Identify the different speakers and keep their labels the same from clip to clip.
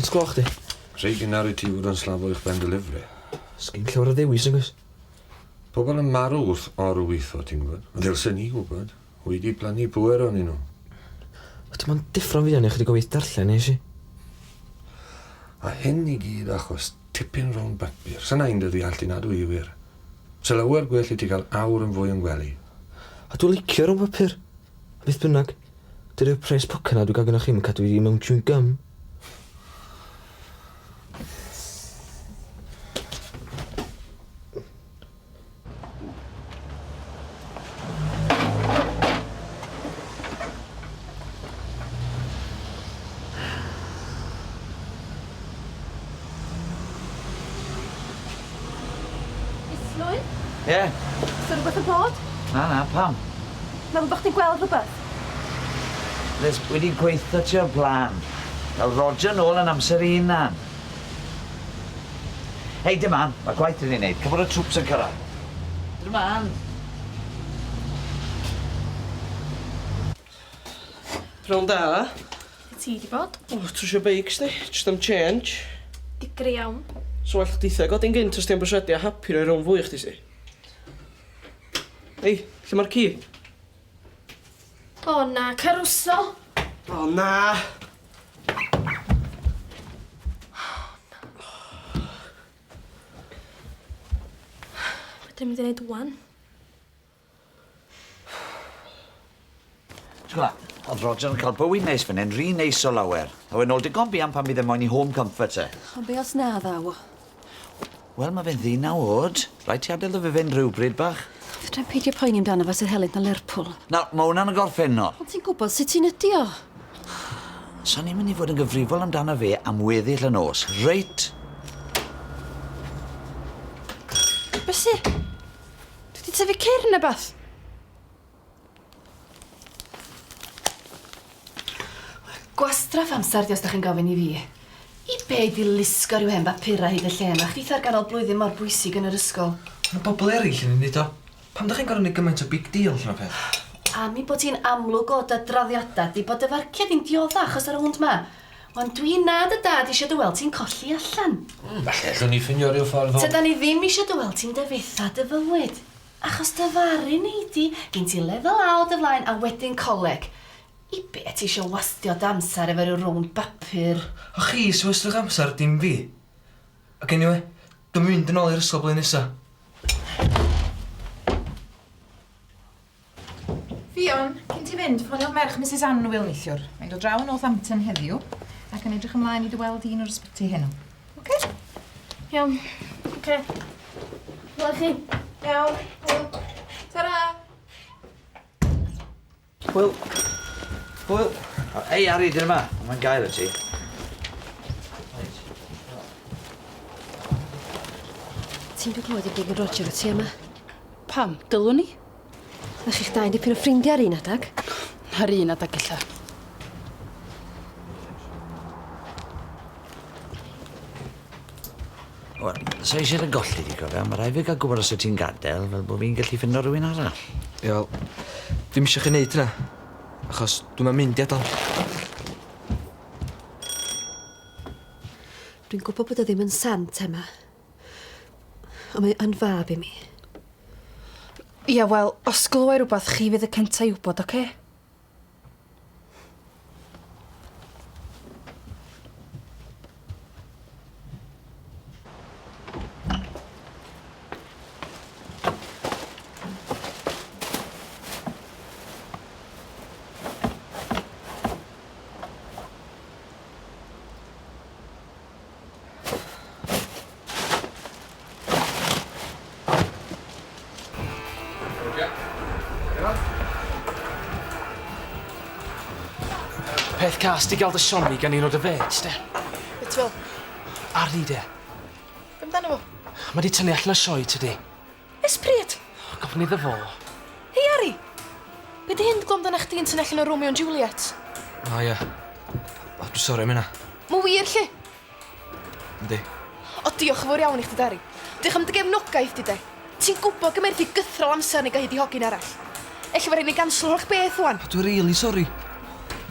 Speaker 1: Faint gloch di?
Speaker 2: Rhy gynnar i ti fod yn slafo uwch ben dy lyfre.
Speaker 1: Sgin llawer o ddewis nag oes?
Speaker 2: Pobl yn marw wrth orweithio, ti'n gwybod? Ddylsen ni gwybod. Wedi plannu pŵer arnyn nhw.
Speaker 1: O, dim ond deffro'n fuan i ychydig o waith darllen nes i.
Speaker 2: A hyn i gyd achos tipyn rownd bapur. Sa nain dy ddeall di nad wy wir. Sa lawer gwell i ti gael awr yn fwy yn gwely.
Speaker 1: A dwi'n licio rownd bapur. A beth bynnag, dydi'r pres poced 'na dwi'n gael gynnoch chi'm yn cadw i fi mewn chewing gum.
Speaker 3: Islwyn?
Speaker 4: Ie? Yeah.
Speaker 3: Oes 'na rwbeth yn bod?
Speaker 4: Na, na, pam?
Speaker 3: Meddwl bo' chdi'n gweld rhywbeth.
Speaker 4: Liz, wedi gweitho ti o'r blaen. Fel Roger nôl yn amser ei hunan. Hei, dim an, mae gwaith i ni wneud. Cyfod y trwps yn cyrraedd. Dim an.
Speaker 5: Pnawn da.
Speaker 3: Lle ti 'di bod?
Speaker 5: O, trwsio beics di, jyst am change.
Speaker 3: Digri iawn.
Speaker 5: So well chditha godi'n gynt os ti am berswadio Happy roi rownd fwy i chdi sti. Ei, lle mae'r ci?
Speaker 3: O na, Caruso!
Speaker 5: O na!
Speaker 3: Be dwi'n mynd i neud ŵan?
Speaker 4: T'wel, o'dd Roger yn cael bywyd neis fan 'yn, rhy neis o lawer. A we'n ôl digon buan pan bydd e moyn 'i home comfort e.
Speaker 6: Ond be os na ddaw o?
Speaker 4: Wel, ma' fe'n ddeunaw o'd. Rhaid ti adel iddo fe fynd rhywbryd bach.
Speaker 6: Fedrai'm peidio poeni amdano fo Sir Helynt na Lerpwl.
Speaker 4: Na, ma' wnna'n y gorffennol.
Speaker 6: Ond ti'n gwybod sut un ydi o.
Speaker 4: So ni'n mynd i fod yn gyfrifol amdano fe am weddill y nos, reit?
Speaker 7: Be sy? Dwi 'di tyfu cyrn neu beth?
Speaker 6: Gwastraff amser 'di os 'dach chi'n gofyn i fi. I be 'di lusgo rhyw hen bapura hyd y lle 'ma, chditha'r ganol blwyddyn mor bwysig yn yr ysgol.
Speaker 1: Ma' bobl eraill yn ei neud o. Pam 'dach chi'n gor'o' neud gymaint o big deal allan o peth?
Speaker 6: Am 'i bod hi'n amlwg o dy draddiada di bod dy farcia di'n diodda achos y rownd 'ma. Wan dwi na dy dad isio dy weld ti'n colli allan.
Speaker 2: Falle allwn ni ffindio ryw ffordd o...
Speaker 6: Tydan ni ddim isio dy weld ti'n dyfetha dy fywyd. Achos dyfaru nei di, gin ti lefel A o dy flaen a wedyn coleg. I be ti isio wastio dy amser efo ryw rownd bapur?
Speaker 1: O chi sy wastio'ch amser, dim fi. Ac eniwe, dwi'm yn mynd yn ôl i'r ysgol blwyddyn nesa.
Speaker 8: Ffion, cyn ti fynd, ffoniodd merch Misus Anwyl neithiwr. Mae'n dod draw yn Northampton heddiw ac yn edrych ymlaen i dy weld di yn yr ysbyty heno. Oce?
Speaker 3: Iawn. Oce. Wela i chi.
Speaker 8: Iawn. Hwyl. Tara!
Speaker 1: Hwyl. Hwyl.
Speaker 4: Ei, Ari, dyn yma. Mae'n gair i ti.
Speaker 6: Ti'n dod glywed i gyd yn Roger o ti yma?
Speaker 7: Pam? Dylwn i?
Speaker 6: Na chi'ch dau'n dipyn o ffrindiau ar un adag.
Speaker 7: Ar un adag ella.
Speaker 4: Wel, sa i eisiau dy golli di, cofia. Mae rhaid fi gael gwybod os wyt ti'n gadael, fel bod fi'n gallu ffindo rhywun arall.
Speaker 1: Ie, wel, dwi'm eisiau chi neud hynna, achos dwi'm yn mynd i adael.
Speaker 6: Dwi'n gwybod bod o ddim yn sant, Emma. Ond mae o yn fab i mi.
Speaker 7: Ia, wel, os glywai rhywbeth, chi fydd y cynta i wybod, oce?
Speaker 5: Peth cas di gael dy siomi gan un o dy fêts, de.
Speaker 8: Be ti fel?
Speaker 5: Ari, de.
Speaker 8: Be amdano fo?
Speaker 5: Mae di tynnu allan o sioe, tydi.
Speaker 7: Ers pryd?
Speaker 5: Gofyn iddo fo.
Speaker 7: Hei Ari! Be di hyn 'di glwad amdana chdi'n tynnu allan o Romeo and Juliet?
Speaker 1: O ia. O, dwi'n sori am hynna.
Speaker 7: Mae'n wir 'lly?
Speaker 1: Yndi.
Speaker 7: O diolch yn fawr iawn i chdi Dari. Diolch am dy gefnogaeth di de. Ti'n gwybod gymerith di gythrol amser ni gael hyd i hogyn arall. Ella fo rhaid ni ganslo'r holl beth wan.
Speaker 1: O dwi rili sori.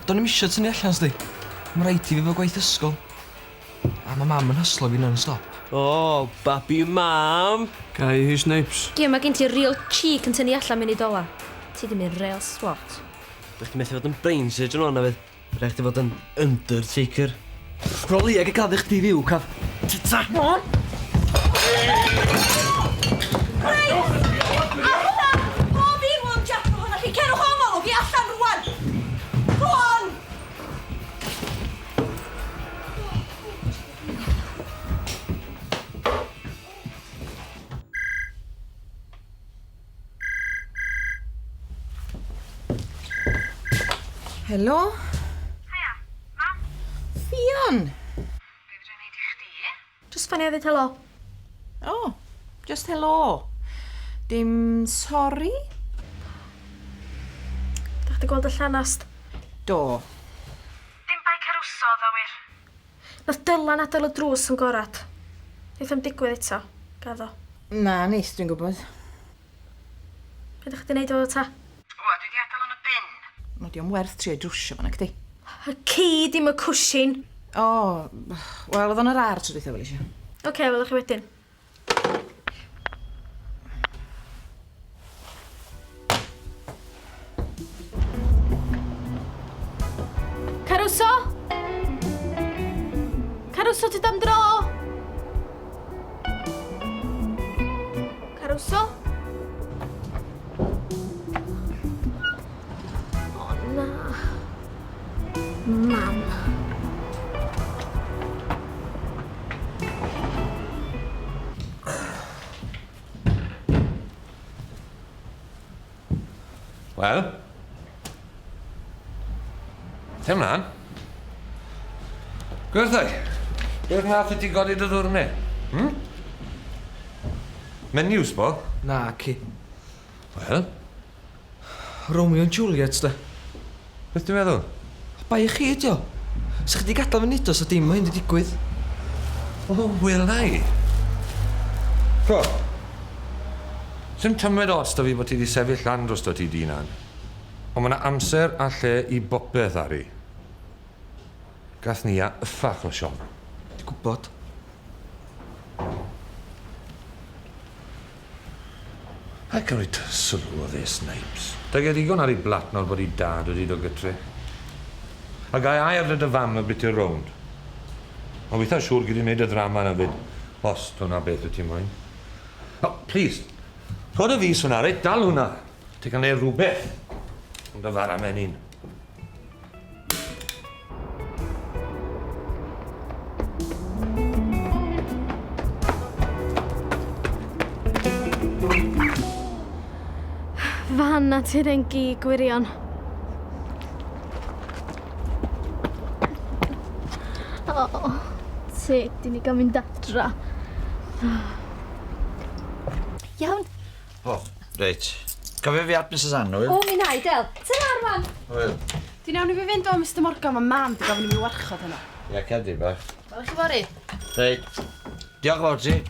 Speaker 1: Do'n i'm isio tynnu allan sdi. Ma raid i fi efo gwaith ysgol. A mae mam yn hyslo fi non-stop.
Speaker 5: O, babi mam!
Speaker 9: Gai hi snipes.
Speaker 3: Ie, mae gen ti real cheek yn tynnu allan munud ola. Ti di mynd real swat.
Speaker 5: Dych chdi methu fod yn brain surgeon o'n fydd. Rhaid chdi fod yn undertaker. Roli ag y gadw chdi fyw, caf. Ta!
Speaker 10: Allan! Bob un one jack ohonoch chi! Cerwch o'n olwg i allan rwan! Go on!
Speaker 8: Helo? Haia, mam. Ffion!
Speaker 7: Be fedra i neud i chdi?
Speaker 3: Just ffonio i ddeud helo.
Speaker 8: O, oh, just helo. Dim sori?
Speaker 3: Dach chdi gweld y llanast?
Speaker 8: Do.
Speaker 3: Dim bai Caruso oedd o wir. Nath Dylan adael y drws yn gorad. Neith o'm digwydd eto, gaddo.
Speaker 8: Na, neith, dwi'n gwybod.
Speaker 3: Be dach chdi neud efo fo ta?
Speaker 8: Wel, dwi di adael o'n y bin. Wel, di o'm werth trio drwsio fo, nacdi?
Speaker 3: Y ci dim y cwshin.
Speaker 8: O, wel, oedd o'n yr ar tro dwytha, welis i.
Speaker 3: Oce, welwch chi wedyn. Caruso? Caruso, ti am dro? Caruso? O na. Mam.
Speaker 2: Wel? Te mlaen. Gwrthau, beth nath i ti godi dy ddwrne? Hmm? Menyw, sbo?
Speaker 1: Na, ci.
Speaker 2: Wel?
Speaker 1: Romeo and Juliet, de.
Speaker 2: Beth ti'n meddwl?
Speaker 1: Bai i chi ydi o. Sa chdi gadael fi neud o, sa dim o hyn di digwydd.
Speaker 2: O, wel na i. Go. Sim tymed ots da fi bod ti wedi sefyll lan drosto ti di hunan. Ond mae yna amser a lle i bopeth, Ari. Gath ni a yffach o siom.
Speaker 1: Dwi'n gwybod.
Speaker 2: A cymryd sylw o dde Snipes. Da ge ddigon ar ei blat nawr bod ei dad wedi dod gytre. A gai air 'da dy fam y bit i'r rownd. Ond weitha siŵr gyd i wneud y ddrama yna fyd. Os dyna beth wyt ti moyn. Oh, please. Rho dy fys hwnna, reit? Dal hwnna. Ti'n cael neud rhywbeth. Ond dy fara menyn.
Speaker 3: Fan na ti'n ein gi gwirion. O, ti, di ni gael mynd adra.
Speaker 6: Iawn.
Speaker 4: O, reit. Cofio fi at Mrs Anwyl.
Speaker 6: O, mi na i, Del. Tara, rwan.
Speaker 4: Hwyl.
Speaker 7: Ti'n iawn i fi fynd o, Mr Morgan, mae mam di gofyn i mi warchod heno.
Speaker 4: Ia, cer di bach.
Speaker 7: Wela chi fory.
Speaker 4: Reit. Diolch fawr ti.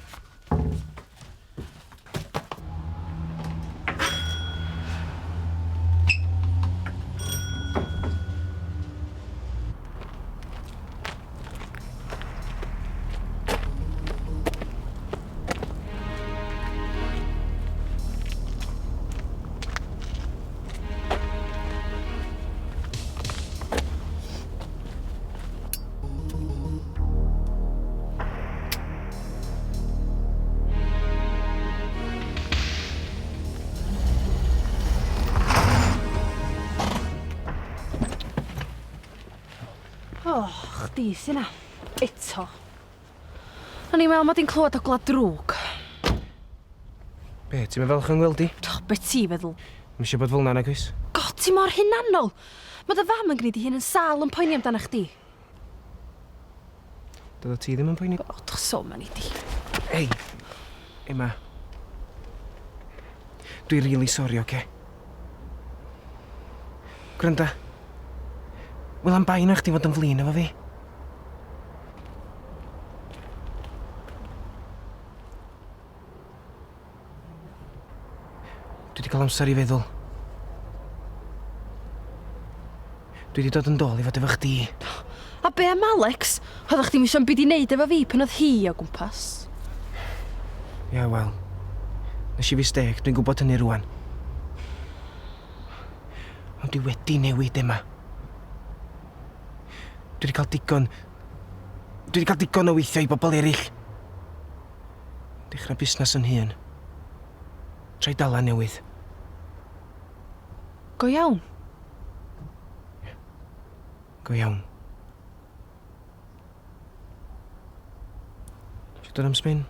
Speaker 7: O, chdi sy 'na. Eto. O'n i'n meddwl mod i'n clywed ogla drwg.
Speaker 9: Be, ti'n meddwl falch o'n gweld i?
Speaker 7: O, be ti feddwl?
Speaker 9: Ddim eisiau bod fel 'na, nag oes?
Speaker 7: God, ti mor hunanol! Mae dy fam yn gwneud ei hun yn sâl yn poeni amdana chdi.
Speaker 9: Doeddet ti ddim yn poeni?
Speaker 7: O, doch so many di.
Speaker 9: Ei, Emma. Dwi really sorry, oce? Gwranda. Wel, am bai na chdi fod yn flin efo fi. Dwi wedi cael amser i feddwl. Dwi wedi dod yn dôl i fod efo chdi.
Speaker 7: A be am Alex? Oeddach chdi'm isio 'm byd i neud efo fi pan oedd hi o gwmpas.
Speaker 9: Ia, wel. Nes i fistêc, dwi'n gwybod hynny rwan. Ond dwi wedi newid, Emma. Dwi wedi cael digon... Dwi wedi cael digon o weithio i bobl eraill. Dechrau busnes yn hun. Trai dala newydd.
Speaker 7: Go iawn?
Speaker 9: Go iawn. Isio dod am spin?